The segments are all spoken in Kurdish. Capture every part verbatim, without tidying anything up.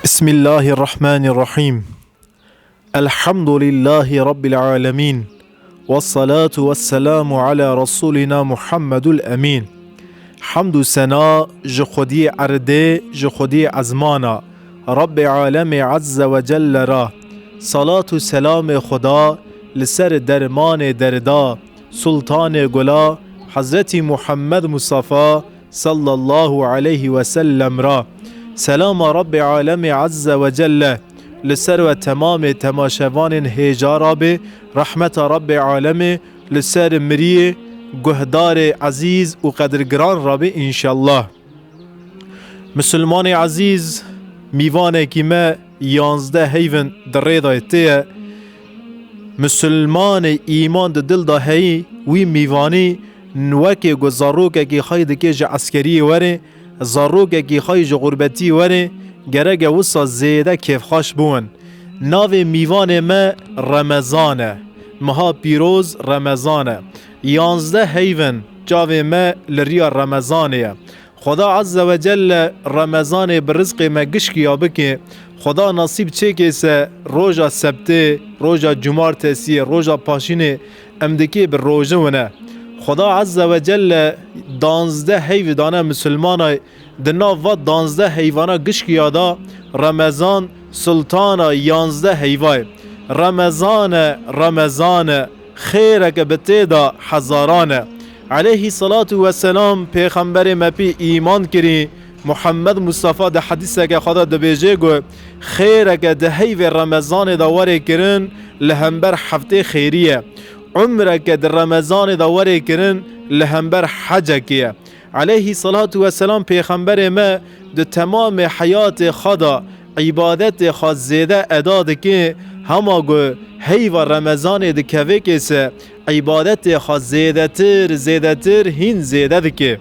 Bismillahirrahmanirrahim. Elhamdülillahi Rabbil alemin. Vessalatu vesselamu ala Resulina Muhammedul Emin. Hamd û sena ji Xwediyê erdê, ji Xwediyê ezmana, Rabbê Alemê Azze ve Celle ra. Salat û selamê Xweda li ser dermanê derda, Sultanê Gula, Hezretî Muhammed Mustafa sallallahu aleyhi ve sellem ra. Selama Rabbê Alemê Azze ve Celle li ser we temamê temaşevanên hêja ra bê, rehmeta Rabbê Alemê li ser miriyê guhdarê ezîz û qedirgiran ra bê înşallah. Misilmanê ezîz, mîvanekî me yanzdeh heyvin di rê de tê ye. Misilmanê îman di dil de heyî, wî mîvanî wekê ku zarokekî xwe dikê ji eskeriyê werê, zarokekî xwe ji xurbetî werê, gerek e wisa zêde kêfxweş bûn. Navê mîvanê me Remezan e. Meha pîroz Remezan e. Yanzdeh heyvin çavê me li riya Remezanê ye. Xweda Azze ve Celle Remezanê bi rizqê me gişkiya bike. Xweda nasîb çêkê se roja sebtê, roja cumartesiyê, roja paşînê em dikê bi rojin wine. Xweda Azze ve Celle danzdeh heyv dane misilmana, di nav va danzdeh heyvana gişkiya da Remezan sultana yanzdeh heyva ye. Remezan e, Remezan e, xêreke bi tê de hezaran e. Aleyhî salatu vesselam pêxemberê me pê îman kirî, Muhammed Mustafa di hedîseke xwe de dibêje ku xêreke di heyvê Remezanê de were kirin li hember heftê xêrî ye. Umreke di Remezanê de were kirin li hember hecekê ye. Aleyhî salatu vesselam pêxemberê me di temamê heyatê xwe de îbadetê xwe zêde eda dike, hema ku heyva Remezanê dikevêkê se îbadetê xwe zêdetir, zêdetir hîn zêde dike.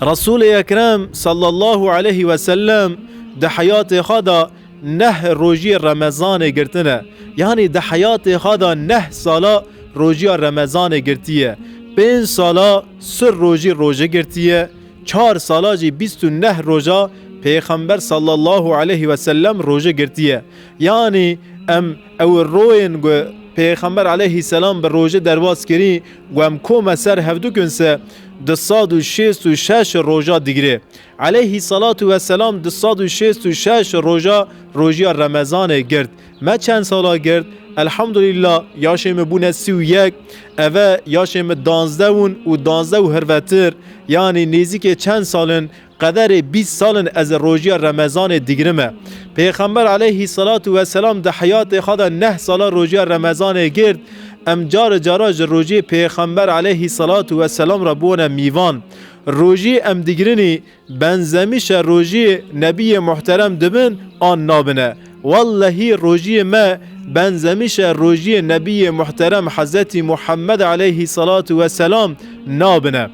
Resûlê Ekrem sallallahu aleyhi ve sellem di heyatê xwe de neh rojiyê Remezanê girtine. Yanî di heyatê xwe de neh sala rojiya Remezanê girtiye. Pênc sala sir rojî roje girtiye. Çar sala jî bîst û neh roja Pêxember sallallahu aleyhi ve sellem roje girtiye. Yanî em ew royên ku Pêxember aleyhisselam bi roje derbas kirî, ku em kome ser hevdûkin se du sed û şêst û şeş roja digire. Aleyhî salatu vesselam du sed û şêst û şeş roja rojiya Remezanê girt. Me çend sala girt? Elhamdulillah, yaşê min bûne sî û yek, eve yaşê min danzdeh bûn û danzdeh û hirvetir, yanî nêzîkê çend salin, qederê bîst salin ez rojiya Remezanê digirime. Pêxember aleyhî salatu vesselam di heyatê xwe de neh sala rojiya Remezanê girt, em car cara ji rojiyê Pêxember aleyhî salatu vesselam re bûne mîvan. Rojî em digirinî, benzemîşe rojiyê Nebiyê Muhterem dibin an nabine. Wellehî rojiyê me benzemîşe rojiyê Nebiyê Muhterem Hezretî Muhammed aleyhî salatu vesselam nabine.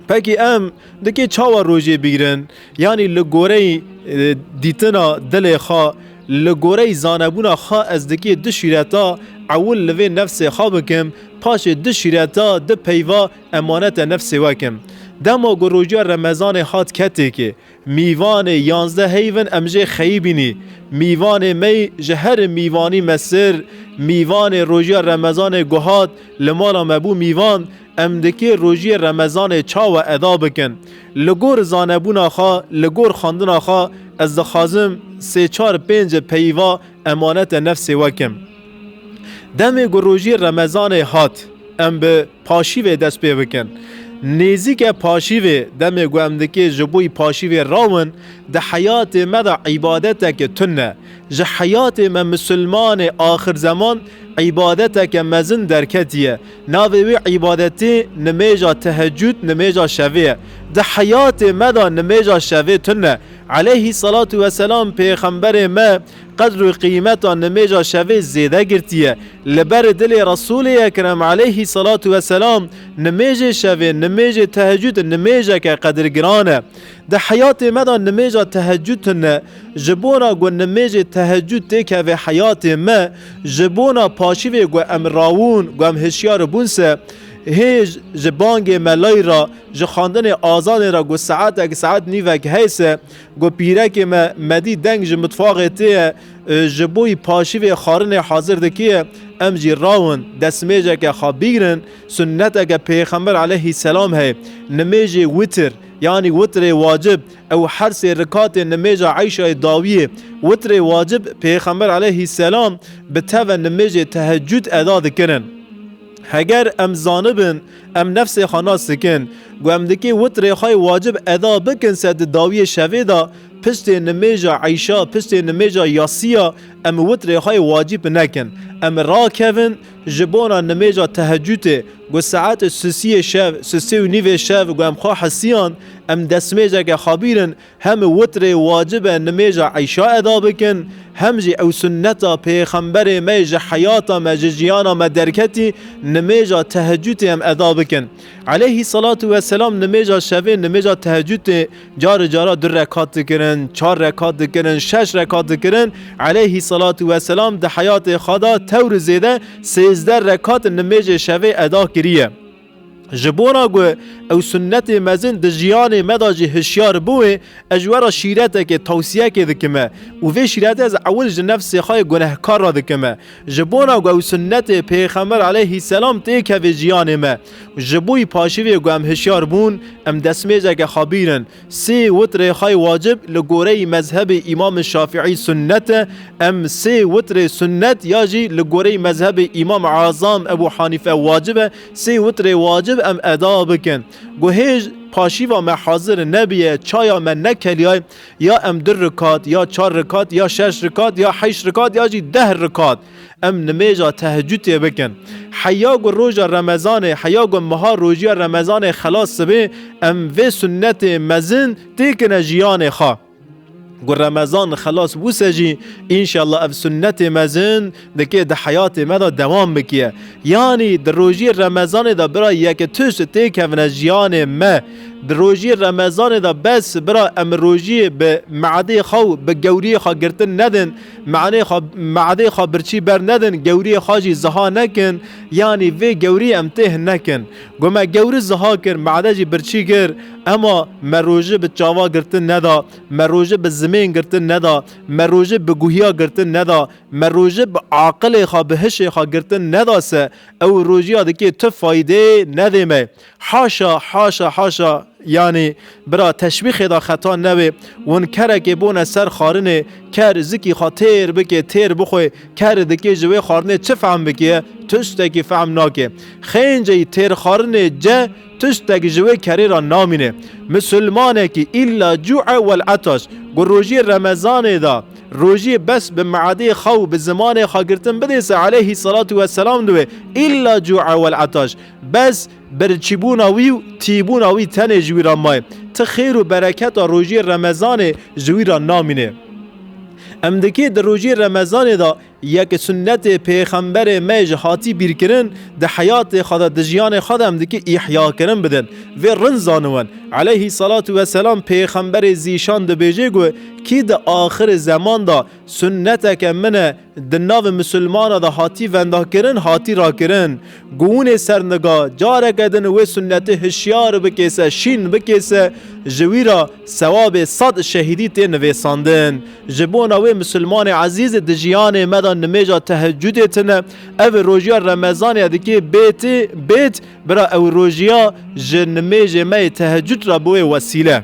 Pekî em dikê çawa rojiyê bigirin? Yanî li goreyî, e, dîtina dilê xwe, li goreyî zanebûna xwe ez dikê du şîreta ewil li vê nefsê xwe bikim, paşê du şîreta du peyva emanete nefsê we kim. Dema ku rojiya Remezanê hat ketêkê, mîvanê yanzdeh heyvin em jê xeyî bînî. Mîvanê me yî ji her mîvanî mesir, mîvanê rojiya Remezanê ku hat li mala me bû mîvan, em dikê rojiyê Remezanê çawa eda bikin. Li gor zanebûna xwe, li gor xwendina xwe ez dixwazim sê çar pênc peyva emanete nefsê we kim. Demê ku rojiyê Remezanê hat, em bi paşîvê dest pê bikin. Nêzîke paşîvê, demê ku em dikê ji bo yî paşîvê rawin, di heyatê me de îbadeteke tune. Ji heyatê me misilmanê axir zeman îbadeteke mezin derketiye. Navê wê îbadetê nimêja tehecûd, nimêja şevê ye. Di heyatê me de nimêja şevê tune. Aleyhî salatu vesselam pêxemberê me qedr û qîmeta nimêja şevê zêde girtiye. Li ber dilê Resûlê Ekrem aleyhî salatu vesselam nimêjê şevê, nimêjê tehecûd nimêjeke qedirgiran e. Di heyatê me de nimêja tehecûd tune. Ji bona ku nimêjê tehecûd têkeve heyatê me, ji bona paşîvê ku em rawûn, ku em hişyar bûn se, Hê ji bangê melayî re, ji xwendinê azanê re ku saetek, saet nîvek heyse, ku pîrekê me Medî deng ji mitfaxê tê ye, e, ji bo yî paşîvê xwarinê hazir dikiye, em jî rawin, destmêjeke xwe bîgrin, sunneteke Pêxember aleyhî selam heye, nimêjê witir, yanî witrê wacib, ew her sê rikatê nimêja Eyşayê dawiyê, witrê wacib Pêxember aleyhî selam bi teve nimêjê tehecûd eda dikirin. Heger em zanibin, em nefsê xwe nas dikin, ku em dikê witrê xwe yê wacib eda bikin se di dawiyê şevê de, piştê nimêja Eyşa, piştê nimêja Yasiya, em witrê xwe yê wacib nekin. Em rakevin ji bona nimêja tehecûdê, ku saetê sisiyê şev, sisê û nîvê şev, ku em xwe hesiyan, em destmêjeke xwe bîrin, hem witrê wacib e nimêja Eyşa eda bikin, hem jî ew sunneta Pêxemberê me ji heyata me, ji jiyana me derketî, nimêja tehecûdê em eda bikin. Aleyhî salatu weselam nimêja şevê, nimêja tehecûdê cari cara du rekat dikirin, çar rekat dikirin, şeş rekat dikirin. Aleyhî salatu weselam di heyatê xwe de tewr zêde sêzdeh rekat nimêjê şevê eda kiriye. Ji bona ku ew sunnetê mezin di jiyanê me de jî hişyar bûye, ez ji we re şîretekê, tewsiyekê dikime û vê şîretê ez ewil ji nefsê xwe yê gunehkar re dikime. Ji bona ku ew sunnetê Pêxember aleyhî selam têkeve jiyanê me, ji bo yî paşîvê ku em hişyar bûn, em destmêjeke xwe bîrin. Sê witrê xwe yê wacib li goreyî mezhebê Îmam Şafîî sunnet e, em sê witrê sunnet ya jî li goreyî mezhebê Îmam Azam Ebû Hanîfe wacib e, sê witrê wacib em eda bikin. Ku hê paşîva me hazir nebiye, çaya me nekeliyaye, ya em du rikat, ya çar rikat, ya şeş rikat, ya heşt rikat, ya jî deh rikat em nimêja tehecûdê bikin. Heya ku roja Remezanê, heya ku meha rojiya Remezanê xelas dibe, em vê sunnetê mezin têkine jiyanê xwe. Ku Remezan xelas bûse jî, înşallah ev sunnetê mezin dike di heyatê me de dewam bikiye. Yanî di rojiyê Remezanê de bira yek tişt têkevine jiyanê me. Di rojiyê Remezanê de bes bira em rojiyê bi me'dê xwe û bi gewriyê xwe girtin nedin, me'nê xwe, me'dê xwe birçî bernedin, gewriyê xwe jî ziha nekin, yanî vê gewrî em têh nekin. Ku me gewrî ziha kir, me'de jî birçî kir, ema me rojî bi çava girtin neda, me rojî bi zimên girtin neda, me rojî bi guhiya girtin neda, me rojî bi aqilê xwe, bi hişê xwe girtin neda se, ew rojiya dikê tu faydê nedê me. Haşa, haşa, haşa, yanî bira teşbîxê de xeta nebe. Win kerekê bone ser xwarinê, ker zikî xwe têr bike, têr bixwe, ker dikê ji wê xwarinê çi fehm bike, tiştekî fehm nake. Xênceyî têr xwarinê ce tiştek ji wê kerê re namîne. Misilmanekî îlla cu'e wel etaş, ku rojiyê Remezanê de, rojiyê bes bi me'dê xwe û bi zimanê xwe girtin bidê se aleyhî salatu weselam diwê, îlla cu'e wel etaş. Bes birçîbûna wî û tîbûna wî tenê ji wî re maye. Ti xêr û bereketa rojiyê Remezanê ji wî re namîne. Em dikê di rojiyê Remezanê de yek sunnetê Pêxemberê me ji hatî bîrkirin, di heyatê xwe de, di jiyanê xwe de em dikê îhyakirin bidin. Vê rind zaniwin. Aleyhî salatu weselam Pêxemberê zîşan dibêje ku kî di axirê zeman de sunneteke min e, di nav misilmana de hatî vendakirin, hatî rakirin. Guhûnê serniga, careke din wê sunnetê hişyar bikê se, şîn bikê se, ji wî re sewabê sed şehîdî tê nivêsandin. Ji bona wê misilmanê ezîz di jiyanê me de nimêja tehecudê tine, ev rojiya Remezanê dikê bêtê, bêt, bira ew rojiya ji nimêjê me yê tehecud re biwê wesîle.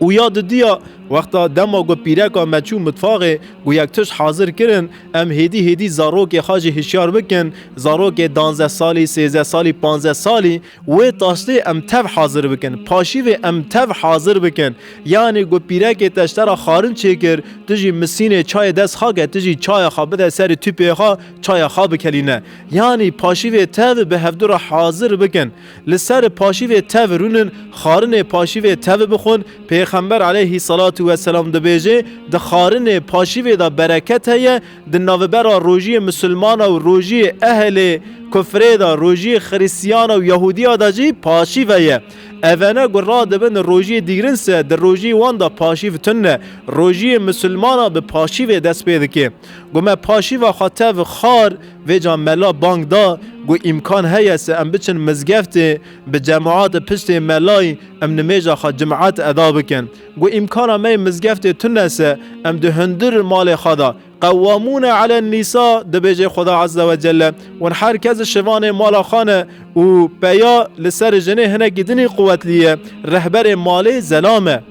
Û ya didiya, wexta dema ku pîreka me çû mitfaxê, ku yek tişt hazir kirin, em hêdî hêdî zarokê xwe jî hişyar bikin, zarokê danzdeh salî, sêzdeh salî, panzdeh salî, wê taştê em tev hazir bikin, paşîvê em tev hazir bikin. Yanî ku pîrekê te ji te re xwarin çêkir, tu jî misînê çayê dest xwe ke, tu jî çaya xwe bide serê tûpê xwe, çaya xwe bikelîne. Yanî paşîvê tev bi hevdu re hazir bikin. Li ser paşîvê tev rûnin, xwarinê paşîvê tev bixwin. Pêxember aleyhî salatu weselam dibêje, di xwarinê paşîvê de bereket heye, di navbera rojiyê misilmana û rojiyê ehlê kufrê de, rojiyê xirîstiyana û yahûdiya de jî paşîve ye. Evene ku radibin rojiyê dîgrin se, di rojiyê wan de paşîv tune. Rojiyê misilmana bi paşîvê dest pê dike. Ku me paşîva xwe tev xwar, vêca mela bang da, Got, îmkan heye se em biçin mizgeftê bi cemaat piştê melayî em nimêja xwe cimat eda bikin. Got, îmkana me yê mizgeftê tune se em di hundir malê xwe de qewwamûne elen nîsa, dibêje Xuda Azze ve Celle, wan her kes şivanê mala xwe ne û peya li ser jinê hinekî dinî quwetlî ye, rehberê malê zelam e.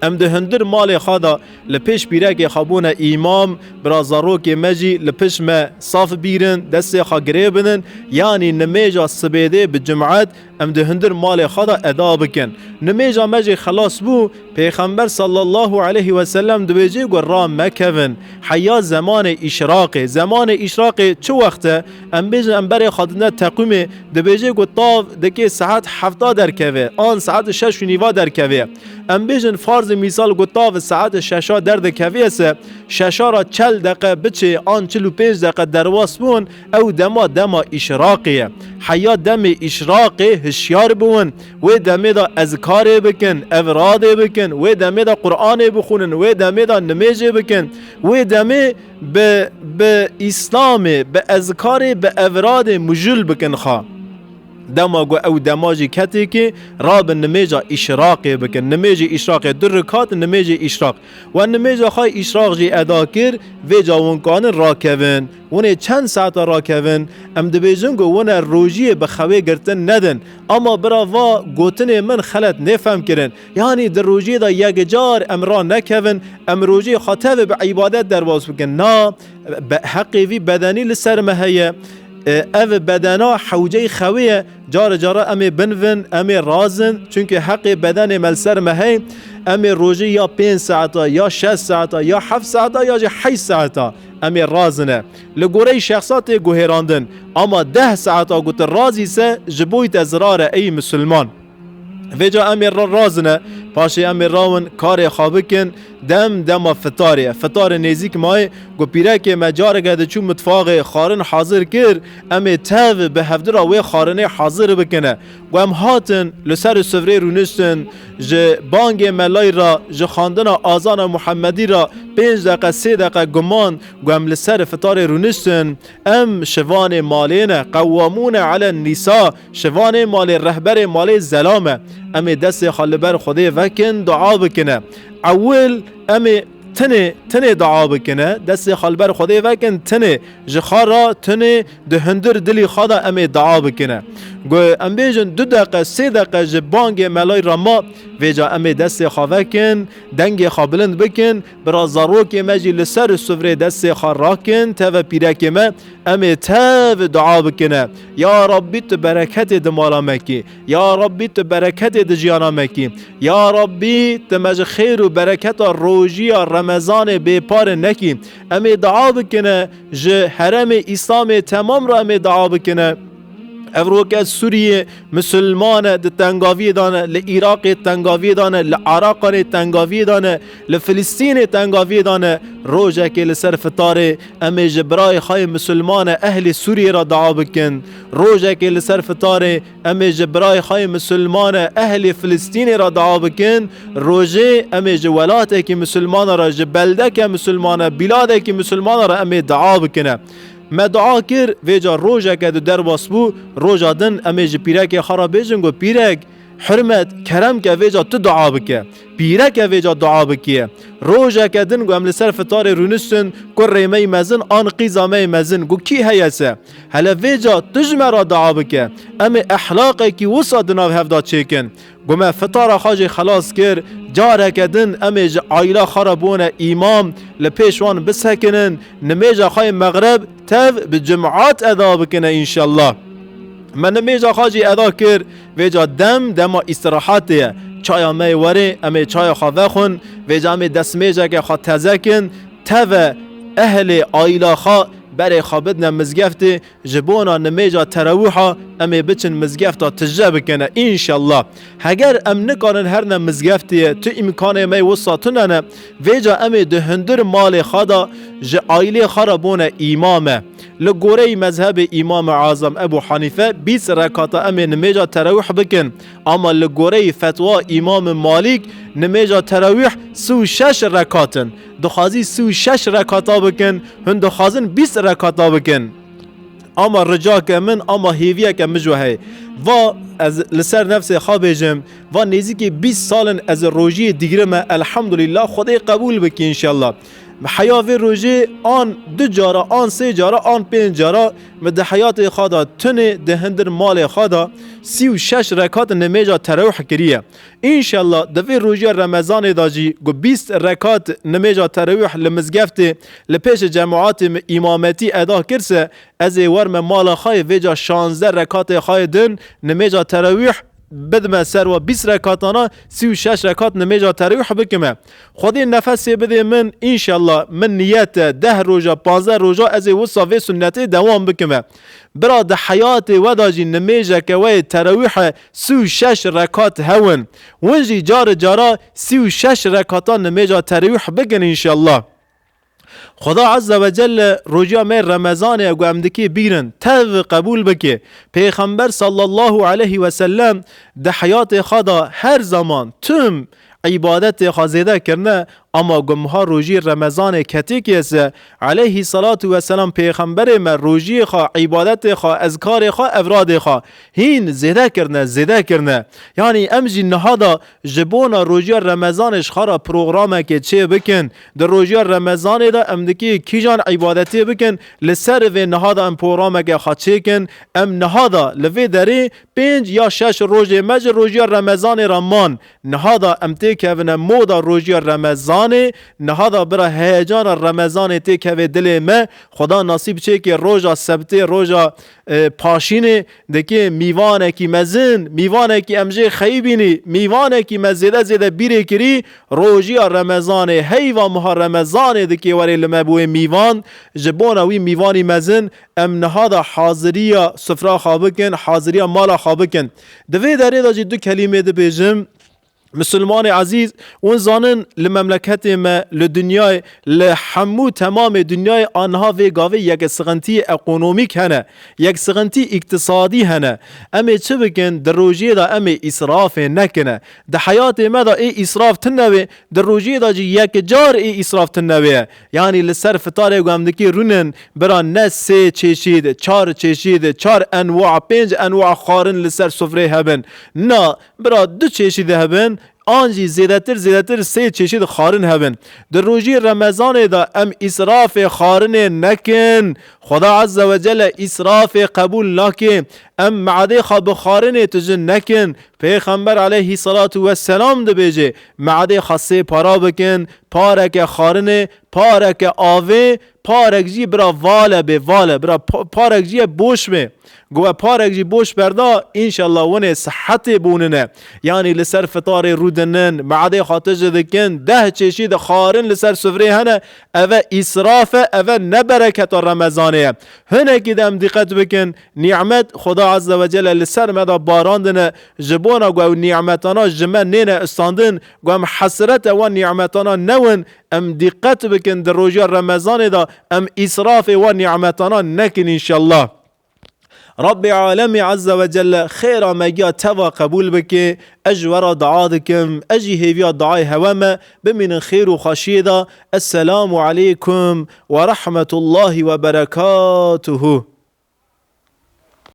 Em di hundir malê xwe de li pêş pîrekê xwe bûne îmam, bira zarokê me jî li pişt me saf bîrin, destê xwe girê bidin, yanî nimêja sibêdê bi cumat em di hundir malê xwe de eda bikin. Nimêja me jî xelas bû, Pêxember sallallahu aleyhi ve sellem dibêje ku ranekevin heya zemanê îşraqê. Zemanê îşraqê çi wext e? Em bêjin em berê xwe dine teqwîmê, dibêje ku tav dikê saet hefta derkeve, an saet şeş û nîva derkeve. Em bêjin farzê mîsal ku tav saet şeşa derdikeve se, şeşa ra çel deqe biçê an çil û pênc deqe derwas bûn, ew dema dema îşraqê ye. Heya demê îşraqê hişyar biwin. Wê demê de ezkarê bikin, evradê bikin, wê demê de Qur'anê bixwînin, wê demê de nimêjê bikin, wê demê bi, bi Îslamê, bi ezkarê, bi evradê mijûl bikin xwe. Dema ku ew dema jî ketê kê, rabin nimêja îşraqê bikin. Nimêjê îşraqê du rikat, nimêjê îşraq. We nimêja xwe îşraq jî eda kir, vêca hûn kanin rakevin. Hûn ê çend saeta rakevin? Em dibêjin ku hûn e rojiyê bi xewê girtin nedin. Ama bira va gotinê min xelet nêfem kirin. Yanî di rojiyê de yek car em ranekevin, em rojiyê xwe tevî bi îbadet derbas bikin. Na, be-, heqê vî bedenî li ser me heye. E, ev bedena hewceyê xewê ye. Care cara em ê binvin, em ê razin. Çunkî heqê bedenê me li ser me heye. Em ê rojê ya pênc saeta, ya şeş saeta, ya heft saeta, ya jî heşt saeta em ê razine. Li goreyî şexsa tê guhêrandin. Ama deh saeta ku tu razî se, ji bo te zirar e ey misilman. Vêca em ê ra-, razine, paşê em ê rawin karê xwe bikin, dem dema fitarê ye. Fitarê nêzîk mayê, ku pîrekê me careke diçû mitfaxê xwarin hazir kir, em ê tev bi hevdira wê xwarinê hazir bikine. Ku em hatin, li ser sifrê rûniştin, ji bangê melayî re, ji xwendina azana Muhemmedî re, pênc deqe, sê deqe guman, ku em li ser fitarê rûniştin, em şivanê malê ne, qewwamûne elen nîsa, şivanê malê, rehberê malê zelam e. Em ê destê xwe li ber Xwedê vekin, dua bikine. Ewil em ê tinê, tinê dua bikine, destê xwe li ber Xwedê vekin, tinê ji xwe re, tinê di hundir dilî xwe de em ê dua bikine. Gu-, em bêjin du deqe, sê deqe ji bangê melayî re ma, vêca em ê destê xwe vekin, dengê xwe bilind bikin, bira zarokê me jî li ser sifrê destê xwe rakin, teve pîrekê me, em ê tev dua bikine. Ya Rabbî, tu bereketê di mala me kî. Ya Rabbî, tu bereketê di jiyana me kî. Ya Rabbî, tu me ji xêr û bereketa rojiya Remezanê bêpare nekî. Em ê dua bikine, ji heremê Îslamê temam re em ê dua bikine. Ev roke Sûriyê misilman e, di tengaviyê de ne, li Iraqê tengaviyê de ne, li Iraqanê tengaviyê de ne, li Filistînê tengaviyê de ne. Rojekê li ser fitarê em ê ji birayê xwe yê misilman e ehlê Sûriyê re dua bikin. Rojekê li ser fitarê em ê ji birayê xwe yê misilman e ehlê Filistînê re dua bikin. Rojê em ê ji welatekî misilmana re, ji beldeke misilmana, bîladekî misilmana re em ê dua bikine. Me dua kir, vêca rojeke di derbas bû, roja din em ê ji pîrekê xwe re bêjin ku pîrek, hurmet, kerem ke vêca tu dua bike. Pîreke vêca dua bikiye. Rojeke din ku em li ser fitarê rûniştin, kurê me yê mezin an qîza me yê mezin, ku kî heye se. Hele vêca tu ji me re dua bike. Em ê ehlaqekî wisa di nav hev de çêkin. Ku me fitara xwe jê xelas kir, careke din em ê ji aîla xwe re bûne îmam, li pêş wan bisekinin, nimêja xwe yê mexreb tev bi cumat eda bikine înşellah. Me nimêja xwe jî eda kir, vêca dem dema îstirahatê ye. Çaya me yê werê, em ê çaya xwe vexwin, vêca em ê destmêjeke xwe teze kin, teve ehlê aîla xwe berê xwe bidine mizgeftê, ji bona nimêja terawîha em ê biçin mizgefta tije bikene, înşellah. Heger em nikarin herne mizgeftê ye, tu îmkanê me yê wisa tune ne, vêca em ê di hundir malê xwe de ji aîlê xwe re bûne îmam e. Li goreyî mezhebê Îmam-ê Azam Ebû Hanîfe bîst rekata em ê nimêja terawîh bikin. Ama li goreyî fetwa Îmam-ê Malîk nimêja terawîh sî û şeş rekat in. Dixwazî sî û şeş rekata bikin, hûn dixwazin bîst rekata bikin. Ama ricake min, ama hêviyeke min ji we heye. Va ez li ser nefsê xwe bêjim, va nêzîkî bîst sal in ez rojiyê digirime, elhamdulillah, Xwedê qebûl bike înşallah. Heya vê rojê an du cara, an sê cara, an pênc cara min di heyatê xwe de tunê di hindir malê xwe de sî û şeş rekat nimêja terawih kiriye. Înşallah di vê rojiya Remezanê de jî ku bîst rekat nimêja terawih li mizgeftê li pêşê cemaatê min îmametî eda kir se, ez ê werme mala xwe yê vêca şazdeh rekatê xwe yê din nimêja terawih bidime ser wa bîst rekatana, sî û şeş rekat nimêja terawih bikime. Xwedê nefesê bidê min, înşallah min niyet e deh roja, panzdeh roja ez ê wisa vê sunnetê dewam bikime. Bira di heyatê we de jî nimêjeke we yê terawîhe sî û şeş rekat hewin. Win jî cari cara sî û şeş rekatan nimêja terawîh bikin înşallah. Xweda Azze ve Celle rojiya me Remezanê ku em dikê bîrin tev qebûl bike. Pêxember sallallahu aleyhi ve sellem di heyatê xwe de her zaman tim îbadetê xwe zêde kirine, ama ku meha rojî Remezanê ketî kêse, aleyhî salatu ve selam pêxemberê me rojiyê xwe, îbadetê xwe, ezkarê xwe, evradê xwe hîn zêde kirine, zêde kirine. Yanî em jî niha da ji bona rojiya Remezanê ji xwe re programekê çê bikin. Di rojiya Remezanê de em dikê kîjan îbadetê bikin, li ser vê niha de em programeke xwe çêkin. Em niha de li vê derê pênc ya şeş rojê me ji rojiya Remezanê re man. Niha da em têkevine moda rojiya Remezanê, niha da bira heyecana Remezanê têkeve dilê me. Xweda nasîb çêke roja sebtê, roja, e, paşînê, dikê mîvanekî mezin, mîvanekî em jê xeyî bînî, mîvanekî me zêde zêde bîrê kirî, rojiya Remezanê, heyva meha Remezanê dikê werê li me bi wê mîvan, ji bona wî mîvanî mezin, em niha da haziriya sifra xwe bikin, haziriya mala xwe bikin. Di vê derê de jî du kelîmê dibêjim. Misilmanê ezîz, hûn zanin li memleketê me, li dinyayê, li hemû temamê dinyayê a niha vê gavê yek sixintiyê ekonomîk hene, yek sixintî îktisadî hene. Em ê çi bikin? Di rojiyê de em ê îsrafê nekine. Di heyatê me de ê îsraf tune wê, di rojiyê de jî yek car ê îsraf tune wê. Yanî li ser fitarê ku em dikê rûnin, bira ne sê çeşîd, çar çeşîd, çar enwa, pênc enwa xwarin li ser sufrê hebin. Na, bira du çeşîd hebin, an jî zêdetir, zêdetir sê çeşîd xwarin hebin. Di rojî Remezanê de em îsrafê xwarinê nekin. Xweda Azze ve Celle îsrafê qebûl nake. Em meadê xwe bi xwarinê tijin nekin. Pêxember aleyhî salatu ve selam dibêje, meadê xwe sê para bikin, pareke xwarinê, pareke avê, parek jî bira vale bê, vale, bira pa-, parek jî ye boş bê. Go we parek jî boş berda, înşallah winê sihetê bûnine. Yanî li ser fitarê rûdinin, meadê xwe tije dikin, deh çeşîd xwarin li ser sufrê hene, eve îsraf e, eve ne bereketa Remezanê ye. Hinekî de em dîqet bikin, nîmet Xweda Azze ve Celle li ser me de barandine, ji bona ku ew nîmetana ji me nêne istandin, ku em hesrete wan nîmetana newin, em dîqet bikin di roja Remezanê de em îsrafê wan nîmetana nekin înşallah. Rabbê Alemê Azze ve Celle xêra me giya teva qebûl bike, ez ji we re dua dikim, ez jî hêviya duayê hewe me, bimînin xêr û xweşiyê de. Esselamu aleykum ve rahmetullahi ve berekatuhu.